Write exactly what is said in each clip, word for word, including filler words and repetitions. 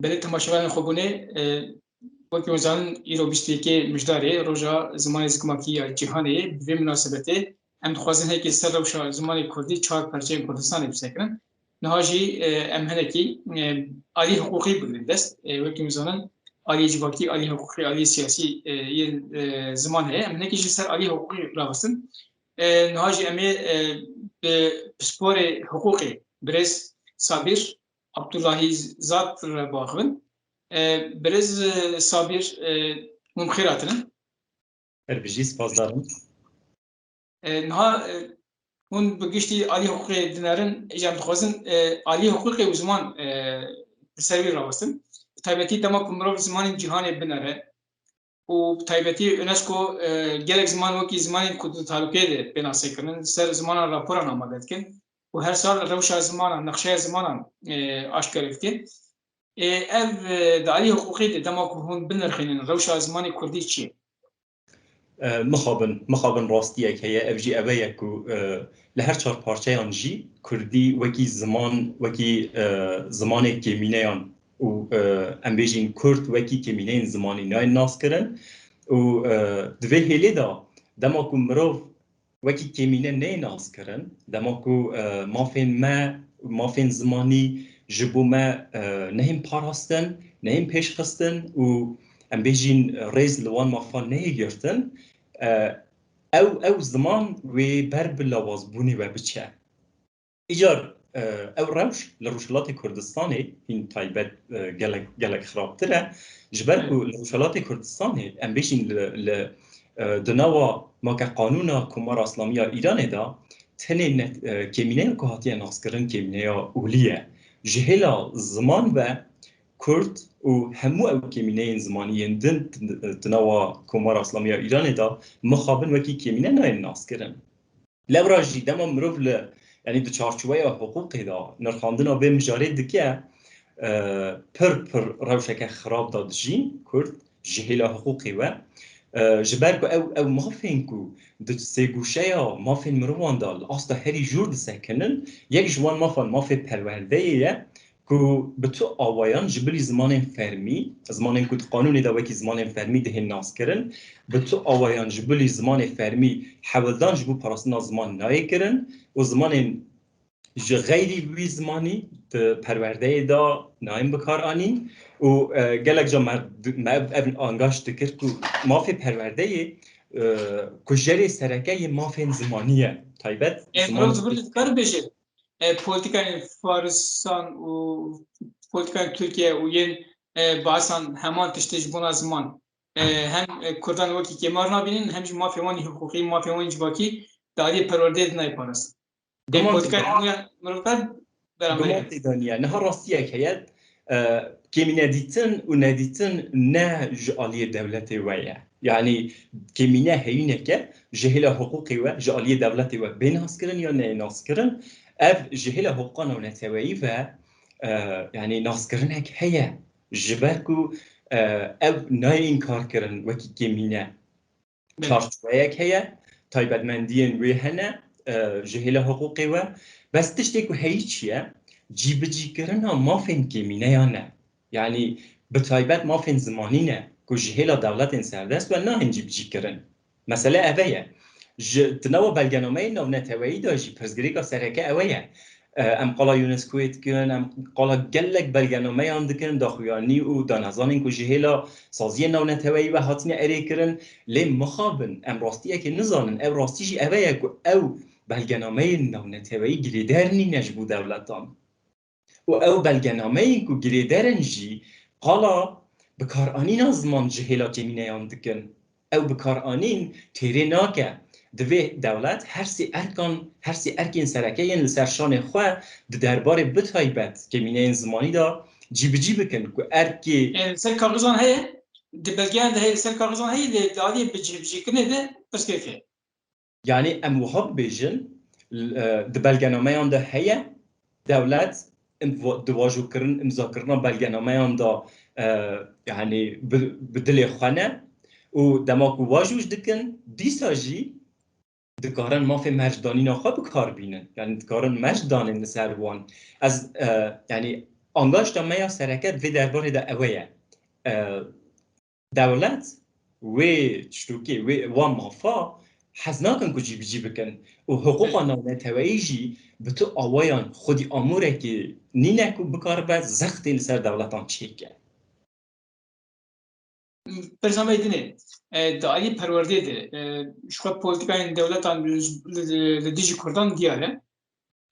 Belê temaşevanên xwebûnê, e, wekî hûn zanin, îro bîst û yekê Mijdarê, roja zimanê zikmakî ya cîhanê ye. Bi vê minasebetê em dixwazin heke ser rewşa zimanê kurdî çar perçeyên Kurdistanê bisekinin. Niha jî, e, em hinekî, e, alî hiqûqî bigirin dest. E, wekî hûn zanin, alî civakî, alî hiqûqî, alî siyasî, e, yên, e, ziman heye. Em hinekî jî ser alî hiqûqî ravestin. E, niha jî em ê, e, bi pisporê hiqûqê birêz Sabîr Abdullahîzad re biaxivin. E, birêz, e, Sabîr, e, hûn bi xêr hatine. Her bijî, spasdarim. E, niha, e, hûn bi giştî alî hiqûqê dinerin, îcar dixwazin, e, alî hiqûqê û ziman, e, li ser wî rawestin. Bi taybetî dema ku mirov zimanên cîhanê binere, û bi taybetî UNESCO, e, gelek ziman wekî zimanên ku di talûkeyê de pê nasê kirin, li ser zimanan raporan amade dikin û her sal rewşa zimanan, nexşeya zimanan, e, aşkere dikin. E, ev, e, di alî hiqûqê de dema ku hûn binirxînin, rewşa zimanê kurdî çi ye? E, mixabin, mixabin rastiyek heye, ev jî ev e ku, e, li her çar parçeyan jî kurdî wekî ziman, wekî, e, zimanê kêmîneyan û, e, em bêjin kurd wekî kêmîneyên zimanî nayên naskirin û, e, di vê hêlê de dema ku mirov wekî kêmîne neyê naskirin, dema ku, e, mafên me, mafên zimanî ji bo me, e, nehên parastin, nehên pêşxistin û em bêjin rêz li wan mafan neyê girtin, e, ew, ew ziman wê ber bi lawazbûnê we biçe. Îcar, e, ew rewş li Rojhilatê Kurdistanê hîn taybet, e, gelek, gelek xirabtir e. Ji ber ku li Rojhilatê Kurdistanê, em bêjin li, li, e, di nava make qanûna Komara Îslamî ya Îranê de tenê ne, e, kêmîneya ku hatiye naskirin kêmîneya olî ye. Ji hêla ziman ve kurd û hemû ew kêmîneyên zimanî yên din di, di nava Komara Îslamî ya Îranê de mixabin wekî kêmîne nayên naskirin. Lewra jî dema mirov li, yanî di çarçoveya hiqûqê de nirxandina vê mijarê dike, e, pir pir rewşeke xirab de dijîn kurd ji hêla hiqûqê we. E, ji ber ku ew, ew mafên ku di sêgoşeya mafên mirovan de li asta herî jûr disekinin, yek ji wan mafan mafê perwerdeyê ye. Ku bi tu awayan ji bilî zimanên fermî, zimanên ku di qanûnê de wekî zimanên fermî dihên naskirin, bi tu awayan ji bilî zimanê fermî hewldan ji bo parastina ziman nayê kirin û zimanên ji xeyrî wî zimanî di perwerdeyê de nayên bikaranîn û, e, gelek ca me, me ev, ev angaşt dikir ku mafê perwerdeyê, e, kujerê sereke yê mafên zimanî ye. Taybet Em ziman roz bir dikar bêje. E, polîtîkayên Farisan û polîtîkayên Tirkiye û yên, e, Baasan heman tiştê ji bona ziman, e, hem, e, Kurdan wekî kêmar nabînin, hem jî mafê wan ê hiqûqî, mafê wan ê civakî di aliyê perwerdeyê de nayê parastin. E, Guman polîtîkayên tê hemûyan mirov ber beraber Guman tê de niye. Niha rastiyek heye, e, kêmîne dîtin û nedîtin ne ji aliyê dewletê we ye. Yanî kêmîne heyîneke ji hêla hiqûqê we, ji aliyê dewletê we bê naskirin ya neyê naskirin, ev ji hêla hiqûqa navneteweyî ve, e, yanî naskirinek heye. Ji ber ku, e, ev nayê înkarkirin wekî kêmîne. Belê. Çarçoveyek heye, taybetmendiyên wê hene, e, ji hêla hiqûqê we. Bes tiştê ku heyî çi ye? Cîbicîkirina mafên kêmîneyan e. Yanî bi taybet mafên zimanî ne ku ji hêla dewletên serdest we nahên cîbicîkirin. Mesele ev e ye. Ji di nava belgenameyên navneteweyî de jî pirsgirêka sereke ew e ye. E, em qala UNESCOyê dikin, em qala gelek belgenameyan dikin, daxuyanî û danezanên ku ji hêla saziyên navneteweyî ve hatine erêkirin. Lê mixabin, em rastiyekê nizanin. Ev rastî jî ev e ye ku ew belgenameyên navneteweyî girêder nîne ji bo dewletan. Û ew belgenameyên ku girêder in jî qala bikaranîna ziman ji hêla kêmîneyan dikin. Ew bikaranîn têrê nake. Divê dewlet her sê erkan, her sê erkên sereke yên li ser şanê xwe di derbarê bi taybet kêmîneyên zimanî de cîbicî bikin ku erkê Ê, li ser kaxizan heye, di belgeyan de heye, li ser kaxizan heye, lê di aliyê bi cîbicîkirinê de pirsgirêk heye. Yanî em wiha bibêjin, l-, e, di belgenameyan de heye, dewlet im-, va-, di vajokirin, imzakirina belgenameyan de, e, yanî bi, bi dilê xwe ne û dema ku vajo ji dikin, dîsa jî dikarin mafê mercdanîna xwe bi kar bînin. Yanî dikarin merc danên li ser wan. Ez, e, yanî Angaşta me ya sereke di vê derbarê de ewe ye. E, dewlet wê tiştokê, wê wan mafa hez nakin ku cîbicî bikin û hiqûqa navneteweyî jî bi tu awayan xwedî amûrekê nîne ku bikaribe zextê li ser dewletan çêke. Pirsa me dinê, e, di alî perwerdê de, e, ji xwe polîtikayên dewletan li, li, li dijî Kurdan diyar e.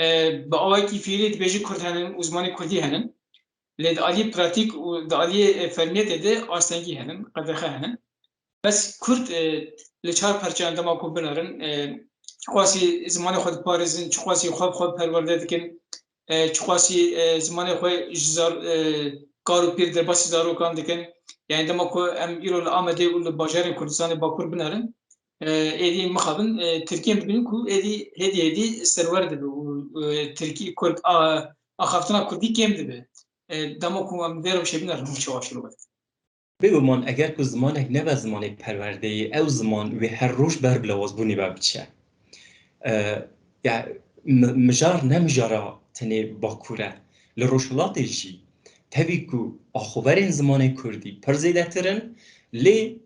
E, bi awayekî fiîlî dibêjin Kurd henin û zimanê Kurdî henin. Lê di alî pratîk û di alî, e, fermiyetê de astengî henin, qedexe henin. Bes Kurd, e, li çar perçeyan dema ku binerin, e, çiqasî zimanê xwe diparêzin, çiqasî xwe bi xwe perwerde dikin, e, çiqasî, e, zimanê xwe ji zar-, e, kar û pîr derbasî zarokan dikin. Yani dema ku em îro li Amedê û li bajarên Kurdistanê Bakur binerin, e, êdî mixabin, e, Tirkiyê em dibînin ku êdî hêdî hêdî serwer dibe û, e, Tirkî, Kurd, a, axaftina Kurdî kêm dibe. E, dema ku em vê rewşê binerin, hûn çawa şirove dikin? Bêguman, eger ku zimanek nebe zimanê perwerdeyê, ew ziman wê her roj ber bi lawazbûnê ve biçe. E, ya, mi-, mijar ne mijara tenê Bakur e. Li Rojhilatê jî tevî ku axuverên zimanê Kurdî pir zêdetir in, lê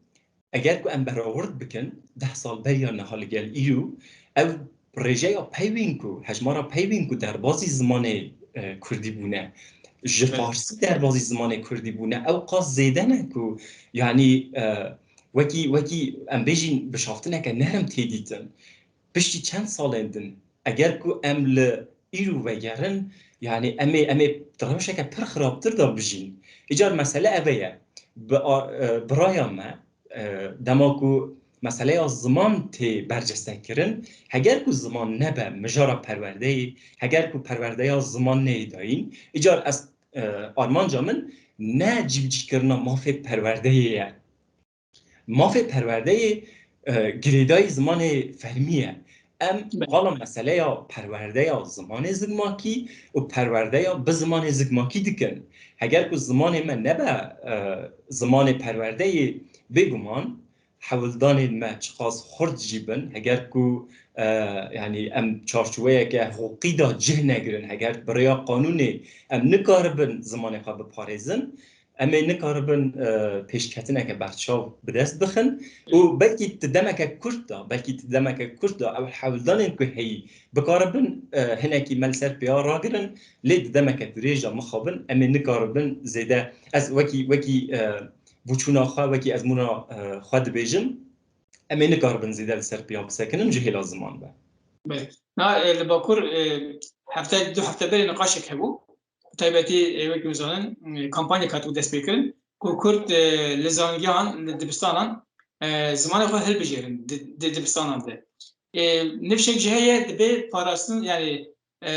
eger ku em berawird bikin, deh sal beriya niha li gel îro, ev rêjeya peyvên ku, hejmara peyvên ku derbazî zimanê, e, Kurdî bûne, ji Farsî derbazî zimanê Kurdî bûne, ew qas zêde ne ku, yanî, e, wekî, wekî em bêjîn bişaftineke nerm tê dîtin. Piştî çend salên din, eger ku em li îro vegerin, yanî em ê, em ê di rewşeke pir xirabtir de bijîn. Îcar mesele ev e ye. Bi a-, e, bi raya me, e, dema ku meseleya ziman tê bercestekirin, heger ku ziman nebe mijara perwerdeyê, heger ku perwerdeya ziman neyê dayîn, îcar ez, e, armanca min ne cîbicîkirina mafê perwerdeyê ye. Mafê perwerdeyê, e, girêdayî zimanê fermî ye. Em qala meseleya perwerdeya zimanê zikmakî û perwerdeya bi zimanê zikmakî dikin. Heger ku zimanê me nebe, e, zimanê perwerdeyê, bêguman hewldanên me çiqas xurt jî bin, heger ku, e, yanî em çarçoweyeke hiqûqî de cih negirin, heger bi rêya qanûnê em nikaribin zimanê xwe biparêzin, em ê nikaribin, e, pêşketineke berçav bi dest bixin û belkî di demeke kurt de, belkî di demeke kurt de ew hewldanên ku heyî bikaribin, e, hinekî me li ser pêya ragirin, lê di demeke dirêj de mixabin em ê nikaribin zêde. Ez wekî, wekî, e, bûçûna xwe, wekî ezmûna, e, xwe dibêjim, em ê nikaribin zêde li ser pêya bisekinin ji hêla ziman ve. Belê. Na, e, li Bakur, e, hefte, du hefte berê niqaşek hebû. Bi taybetî, e, wekî hûn zanin, e, kampanyek hatibû destpêkirin ku Kurd, e, li zangehan, li dibistanan, e, zimanê xwe hilbijêrin di, di dibistanan de. E, nifşek jî heye, dibe parastin, yani, e,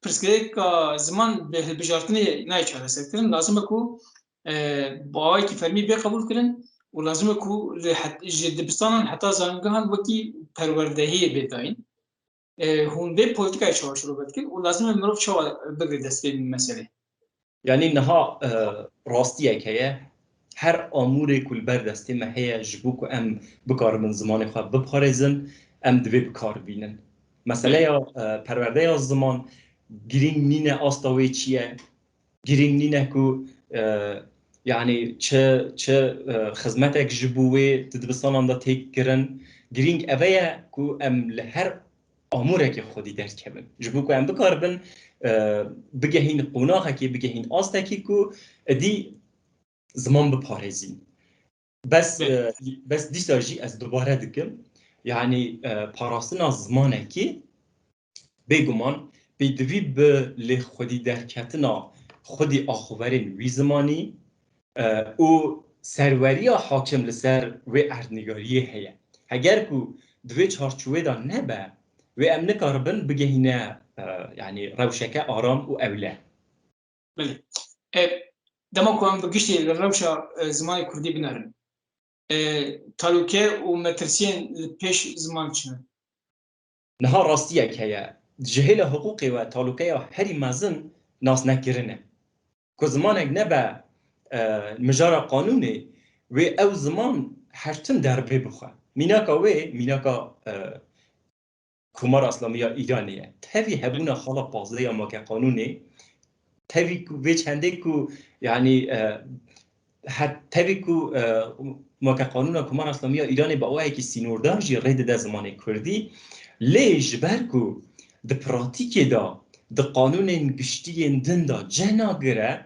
pirsgirêka ziman bi hilbijartinê nayê çareserkirin. Lazim e ku, e, bi awayekî fermî bê qebûlkirin û lazim e ku li het-, ji dibistanan heta zangehan wekî perwerdehiyê bê dayîn. E, hûn vê polîtikayê çawa şirove dikin û lazim e mirov çawa bigire dest vê meselê? Yanî niha, e, rastiyek heye. Her amûrê ku li ber destê me heye ji bo ku em bikaribin zimanê xwe biparêzin, em divê bi kar bînin. Meseleya, e, perwerdeya ziman girîng nîne asta wê çi ye. Girîng nîne ku, e, yanî çi, çi, e, xizmetek ji bo wê di dibistanan de tê kirin. Girîng eve ye ku em li her amûrekê xwedî derkevin. Ji bo ku em bikaribin, e, bigehîn qonaxekê, bigehîn astekî ku êdî ziman biparêzîn. Bes, Be- e, bes dîsa jî ez dubare dikim. Yanî, e, parastina zimanekî bêguman pêdivî bi lê xwedî derketina xwedî axuverên wî zimanî, e, û serweriya hakim li ser wê erdnigariyê heye. Heger ku di vê çarçovê de nebe, wê em nikaribin bigehîne, e, yanî rewşeke aram û ewle. Belê. E, dema ku em bi giştî li rewşa, e, zimanê kurdî binerin, e, talûke û metirsiyên li pêş ziman çi ne? Niha rastiyek heye. Ji hêla hiqûqê ve talûkeya herî mezin nasnekirin e. Ku zimanek nebe, e, mijara qanûnê, wê ew ziman her tim derbê bixwe. Mînaka wê, mînaka, e, Komara Îslamî ya Îranê ye. Tevî hebûna xala pazdeh ya makeqanûnê tevî ku vê çendê ku, yanî, e, her tevî ku, e, weke qanûna Komara Îslamî ya Îranê bi awayekî sînordar jî rê dide zimanê kurdî, lê ji ber ku di pratîkê de, di qanûnên giştî yên din de cih nagire,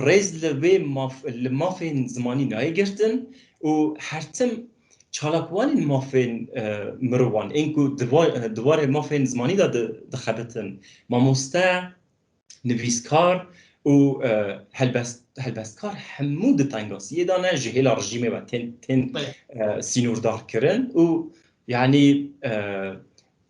rêz li vê maf-, li mafên zimanî nayê girtin û her tim çalakvanên mafên, e, mirovan, ên ku di wa-, di warê mafên zimanî de di-, dixebitin, mamoste, nivîskar û, e, helbest-, helbestkar hemû di tengasiyê de ne, ji hêla rejîmê ve tên, tên, Belê. e, sînordar kirin û, yanî, e,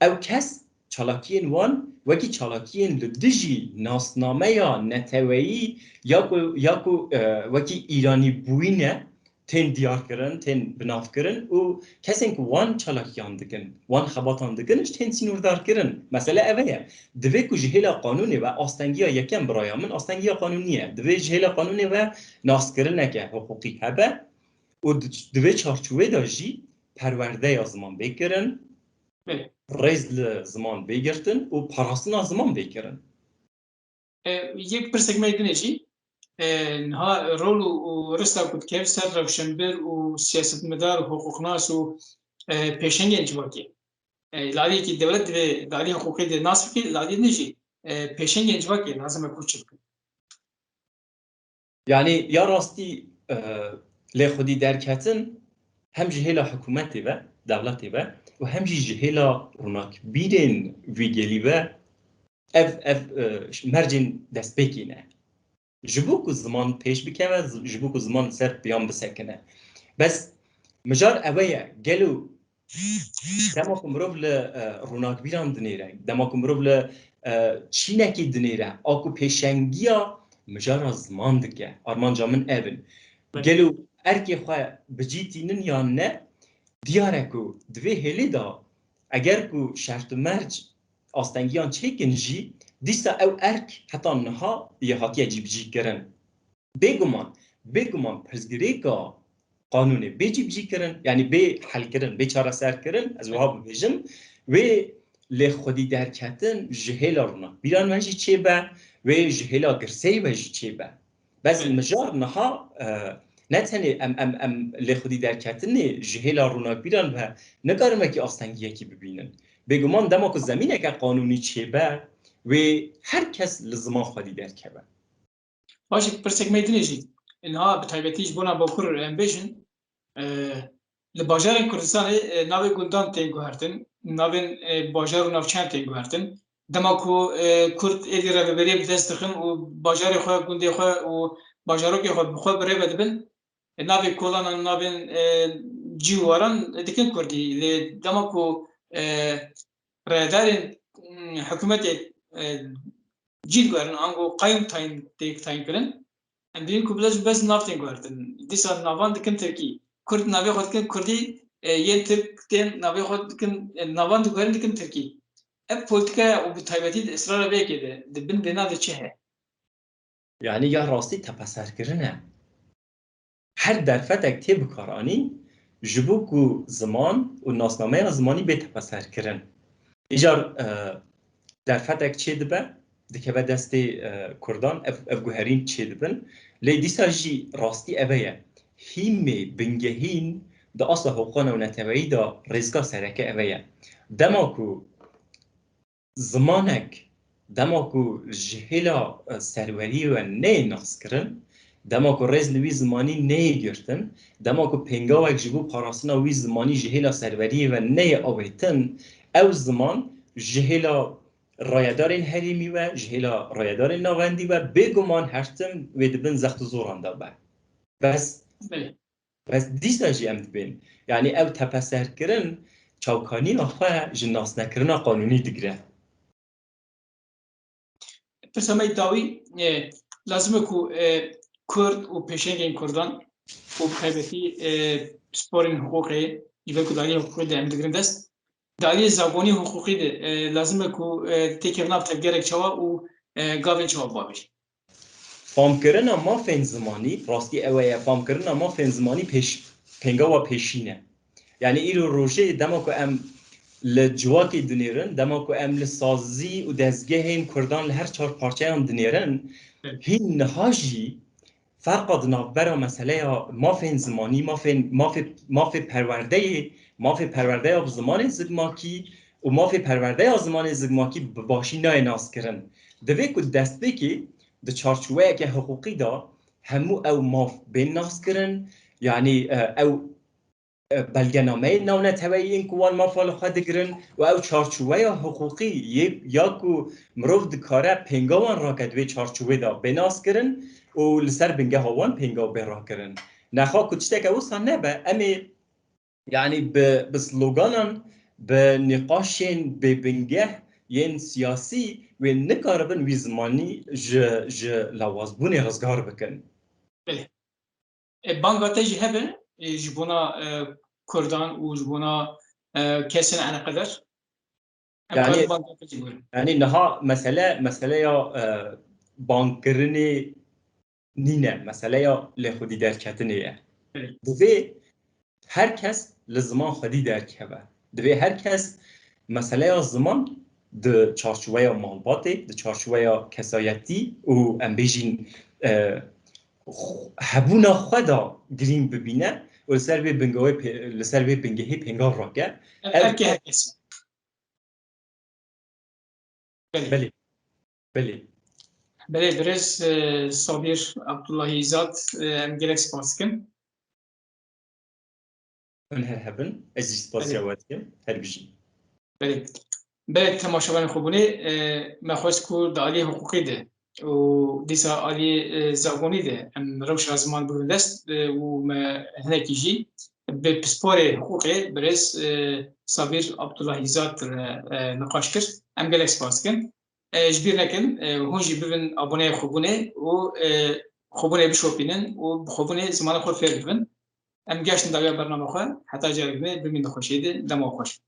ew kes çalakiyên wan wekî çalakiyên li dijî nasnameya neteweyî ya ku, ya ku, e, wekî Îranî bûyîne tên diyar kirin, tên bi nav kirin û kesên ku wan çalakiyan dikin, wan xebatan dikin, ji tên sînordar kirin. Mesele ev e. Divê ku ji hêla qanûnê ve astengiya yekem bi raya min astengiya qanûnî ye. Divê ji hêla qanûnê ve naskirineke hiqûqî hebe û di-, di vê çarçovê de jî perwerdeya ziman bê kirin, Belê. rêz li ziman bê girtin û parastina ziman bê kirin. E, yek pirsek me din e jî. E, niha rol û, û rista ku dikeve ser rewşenbir û siyasetmedar û hiqûqnas û, e, pêşengên civakê. E, li aliyekî dewlet divê, li aliyê hiqûqê de nas bike, li aliyê din jî, e, pêşengên civakê lazim e ku çi bikin. Yanî ya rastî, e, lê xwedî derketin hem ji hêla hikûmetê ve, dewletê ve û hem jî ji hêla ronakbîrên vî gelî ve ev, ev, e, mercên destpêkê ne. Ji bo ku ziman pêş bikeve, z-, ji bo ku ziman li ser piyan bisekine. Bes mijar ewe ye, gelo dema ku mirov li, e, ronakbîran dinêre, dema ku mirov li, e, çînekî dinêre, a ku pêşengiya mijara ziman dike, armanca min ev in. Belê. Gelo erkê xwe bi cî tînin yan ne, diyar e ku di vê hêlê de eger ku şert û merc astengiyan çêkin jî, dîsa ew erk heta niha yê hatiye cîbicîkirin. Bêguman, bêguman pirsgirêka qanûnê bê cîbicîkirin, yanî bê helkirin, bê çareserkirin, ez wiha bibêjim, wê lê xwedî derketin ji hêla ronakbîran ve jî çêbe, wê ji hêla girseyî ve jî çêbe. Bes Belê. mijar niha, e, ne tenê em, em, em lê xwedî derketinê ji hêla ronakbîran ve nikarin wekî astengiyekî bibînin. Bêguman dema ku zemîneke qanûnî çêbe, wê her kes li ziman xwedî derkeve. Baş e, pirsek me din e jî. Niha bi taybetî ji bona Bakur em bêjin, e, li bajarên Kurdistanê, e, navê gundan tên guhertin, navên, e, bajar û navçeyan tên guhertin. Dema ku, e, Kurd êdî rêveberiya bi dest dixin û bajarê xwe, gundê xwe û bajarokê xwe bi xwe bi rê ve dibin, e, navê kolanan, navên, e, cî û waran dikin Kurdî. Lê dema ku, e, rêdarên, mm, hikûmetê, e, cî diguherin, ango qayûm tayîn, tê tayîn kirin, em dibînin ku bes, bes nav tên guhertin. Dîsa navan dikin Tirkî. Kurd navê xwe dikin Kurdî, e, yên Tirk tên navê xwe dikin, e, navan diguherin dikin Tirkî. Ev polîtîka ye û bi taybetî di israra vê yekê de, di bin vêna de çi heye? Yanî ya rastî tepeserkirin e. Her derfetek tê bikaranîn ji bo ku ziman û nasnameya zimanî bê tepeserkirin. Îcar, e, derfetek çêdibe, dikeve destê, e, Kurdan, ev, ev guherîn çêdibin. Lê dîsa jî rastî eve ye. Hîmê bingehîn di asla hiqûqa navneteweyî de rêzika sereke eve ye. Dema ku zimanek, dema ku ji hêla, e, serweriyê ve neyê naskirin, dema ku rêz li wî zimanî neyê girtin, dema ku pêngawek ji bo parastina wî zimanî ji hêla serweriyê ve neyê avêtin, ew ziman ji hêla rayedarên herêmî ve, ji hêla rayedarên navendî ve bêguman her tim wê di bin zext û zoran de be. Bes Belê. Bes dîsa jî em dibên. Yanî ew tepeserkirin çavkanîna xwe ji nasnekirina qanûnî digire. Pirsa me dawî, e, lazim e ku, e, Kurd û pêşengên Kurdan û bi taybetî, e, pisporên hiqûqê, ji ber ku di aliyê hiqûqê de em digirin dest, di aliyê zagonî û hiqûqî de, e, lazim e ku, e, têkevin nav tevgerek çawa û, e, gavên çawa bavêjin. Famkirina mafên zimanî, rastî ew e ye, famkirina mafên zimanî pêş-, pêngava pêşîn e. Yanî îro rojê dema ku em li civakê dinêrin, dema ku em li sazî û dezgehên Kurdan li her çar parçeyan dinêrin, hîn niha jî ferqa di navbera meseleya mafên zimanî, mafên, mafê, mafê perwerdeyê, mafê perwerdeya bi zimanê zikmakî û mafê perwerdeya zimanê zikmakî bi başî nayê naskirin. Divê ku destpêkê di çarçoweyeke hiqûqî de hemû ew maf bên naskirin, yanî, e, ew, e, belgenameyên navneteweyî yên ku wan mafa li xwe digirin û ew çarçoweya hiqûqî yê ya ku mirov dikare pênga wan rake di vê çarçowê de bê naskirin û li ser bingeha wan pênga bê rakirin. Nexa ku tişteke wisa nebe, em ê, yanî bi, bi sloganan, bi nîqaşên bêbingeh yên siyasî wê nikaribin wî zimanî ji, ji lawazbûnê rizgar bikin. Belê. E, banga te jî hebe, e, ji bona, e, Kurdan û ji bona, e, kesên eleqedar? Em Yani, karin banga te jî bigirin. Yani niha mesele, meseleya, e, bangkirinê nîne, meseleya lêxwedî derketinê ye. Evet. Divê her kes li ziman xwedî derkeve. Divê her kes meseleya ziman di çarçoveya malbatê, di çarçoveya kesayetî û em bêjîn, e, xw-, hebûna xwe de girîng bibîne û li ser vê bingehê pê-, li ser vê bingehê pêngav rake. Ev Ev erkê her kesî. Belê. Belê. Belê. Belê, birêz, e, Sabîr Abdullahî Îzad, e, em gelek spas dikin. Hûn her hebin. Ez jî spasiya Belê. we dikim. Her bijî. Belê. Belê, temaşevanên xwe bûnê, e, me xwest ku di aliyê hiqûqê de û dîsa aliyê, e, zagonî de em rewşa ziman bibin dest, e, û me hinekî jî bi pisporê hiqûqê birêz, e, Sabîr Abdullah Îzad re, e, niqaş kir. Em gelek spas dikin. E, ji bîr nekin, e, hûn jî bibin aboneyê xwebûnê û, e, xwebûnê bişopînin û bi xwebûnê zimanê xwe fêr bibin. Em geştin dawiya bername xwe, heta carek din, bimînin xweşiyê de, dema xweş.